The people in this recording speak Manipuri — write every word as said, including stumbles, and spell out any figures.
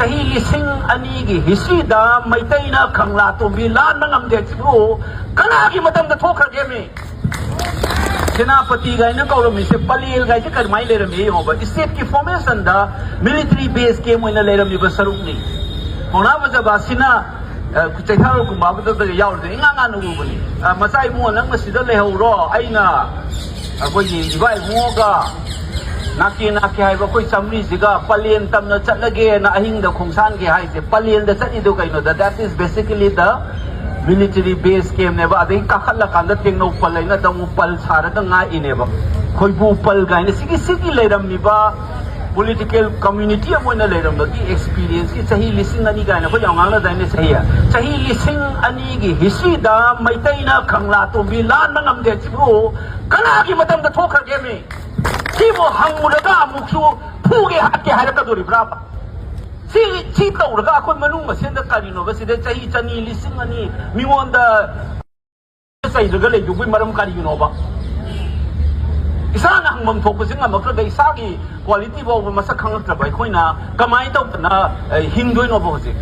ꯆꯍꯤ ꯂꯤꯁꯤꯡ ꯑꯅꯤꯒꯤ ꯍꯤꯁꯇ꯭ꯔꯤꯗ ꯃꯩꯇꯩꯅ ꯀꯪꯂꯥ ꯇꯣꯝꯕꯤ ꯂꯥꯟꯕ ꯉꯝꯗꯦ ꯁꯤꯕꯨ ꯀꯅꯥꯒꯤ ꯃꯇꯝꯗ ꯊꯣꯛꯈ꯭ꯔꯒꯦ ꯃꯤ? ꯁꯦꯅꯥꯄꯇꯤ ꯀꯥꯏꯅ ꯀꯧꯔꯝꯃꯤꯁꯦ ꯄꯂꯦꯜ ꯀꯥꯏꯁꯦ ꯀꯃꯥꯏꯅ ꯂꯩꯔꯝꯃꯤ ꯌꯦꯡꯉꯣꯕ, ꯏꯁꯇꯦꯠꯀꯤ ꯐꯣꯔꯃꯦꯁꯟꯗ ꯃꯤꯂꯤꯇꯔꯤ ꯕꯦꯁ ꯀꯦꯝ ꯑꯣꯏꯅ ꯂꯩꯔꯝꯃꯤꯕ ꯁꯔꯨꯛꯅꯤ꯫ ꯄꯥꯎꯅꯥ ꯕꯖꯥꯕꯥꯁꯤꯅ ꯆꯩꯊꯥꯔꯣꯜ ꯀꯨꯝꯕꯥꯕꯗꯨꯗ ꯌꯥꯎꯔꯗꯤ ꯏꯉꯥꯡ ꯉꯥꯟꯅ ꯎꯕꯅꯤ꯫ ꯃꯆꯥ ꯏꯕꯨꯡꯉꯣ ꯅꯪꯅ ꯁꯤꯗ ꯂꯩꯍꯧꯔꯣ, ꯑꯩꯅ ꯑꯩꯈꯣꯏꯒꯤ ꯏꯕꯥ ꯏꯕꯨꯡꯉꯣꯒ ꯅꯥꯀꯦ ꯅꯥꯀꯦ ꯍꯥꯏꯕ ꯑꯩꯈꯣꯏ ꯆꯥꯃꯔꯤꯁꯤꯒ ꯄꯂꯦꯟ ꯇꯝꯅ ꯆꯠꯂꯒꯦꯅ ꯑꯍꯤꯡꯗ ꯈꯣꯡꯁꯥꯟꯒꯦ ꯍꯥꯏꯁꯦ꯫ ꯄꯂꯦꯟꯗ ꯆꯠꯂꯤꯗꯣ ꯀꯩꯅꯣꯗ, that is basically the military base camp ꯅꯦꯕ꯫ ꯑꯗꯩ ꯀꯥꯈꯠꯂꯀꯥꯟꯗ ꯇꯦꯡꯅꯧ ꯄꯜ ꯍꯥꯏꯅ ꯇꯃꯨ ꯄꯜ ꯁꯥꯔꯒ ꯉꯥꯛꯏꯅꯦꯕ꯫ ꯈꯣꯏꯕꯨ ꯄꯜ ꯀꯥꯏꯅ ꯁꯤꯒꯤ ꯁꯤꯒꯤ ꯂꯩꯔꯝꯃꯤꯕ ꯄꯣꯂꯤꯇꯤꯀꯦꯜ ꯀꯝꯃ꯭ꯌꯨꯅꯤꯇꯤ ꯑꯃ ꯑꯣꯏꯅ ꯂꯩꯔꯝꯕꯒꯤ ꯑꯦꯛꯁꯄꯤꯔꯤꯌꯦꯟꯁꯀꯤ ꯆꯍꯤ ꯂꯤꯁꯤꯡ ꯑꯅꯤ ꯀꯥꯏꯅ ꯑꯩꯈꯣꯏ ꯌꯥꯝ ꯉꯥꯡꯅꯗꯥꯏꯅꯦ ꯆꯍꯤ꯫ ꯆꯍꯤ ꯂꯤꯁꯤꯡ ꯑꯅꯤꯒꯤ ꯍꯤꯁꯇ꯭ꯔꯤꯗ ꯃꯩꯇꯩꯅ ꯀꯪꯂꯥ ꯇꯣꯝꯕꯤ ꯂꯥꯟꯕ ꯉꯝꯗꯦ ꯁꯤꯕꯨ ꯀꯅꯥꯒꯤ ꯃꯇꯝꯗ ꯊꯣꯛꯈ꯭ꯔꯒꯦ ꯃꯤ? ꯁꯤꯕꯨ ꯍꯪꯉꯨꯔꯒ ꯑꯃꯨꯛꯁꯨ ꯐꯨꯒꯦ ꯍꯥꯠꯀꯦ ꯍꯥꯏꯔꯛꯀꯗꯣꯔꯤꯕ꯭ꯔꯥꯕ? ꯁꯤ ꯁꯤ ꯇꯧꯔꯒ ꯑꯩꯈꯣꯏ ꯃꯅꯨꯡ ꯃꯁꯦꯟꯗ ꯀꯔꯤꯅꯣꯕ? ꯁꯤꯗ ꯆꯍꯤ ꯆꯅꯤ ꯂꯤꯁꯤꯡ ꯑꯅꯤ ꯃꯤꯉꯣꯟꯗ ꯆꯩꯔꯒ ꯂꯩꯗꯨꯕꯒꯤ ꯃꯔꯝ ꯀꯔꯤꯒꯤꯅꯣꯕ? ꯏꯁꯥꯅ ꯍꯪꯐꯝ ꯊꯣꯛꯄꯁꯤ ꯉꯝꯃꯛꯇ꯭ꯔꯒ ꯏꯁꯥꯒꯤ ꯀ꯭ꯋꯥꯂꯤꯇꯤ ꯐꯥꯎꯕ ꯃꯁꯛ ꯈꯪꯉꯛꯇ꯭ꯔꯕ ꯑꯩꯈꯣꯏꯅ ꯀꯃꯥꯏꯅ ꯇꯧꯗꯅ ꯍꯤꯡꯗꯣꯏꯅꯣꯕ ꯍꯧꯖꯤꯛ?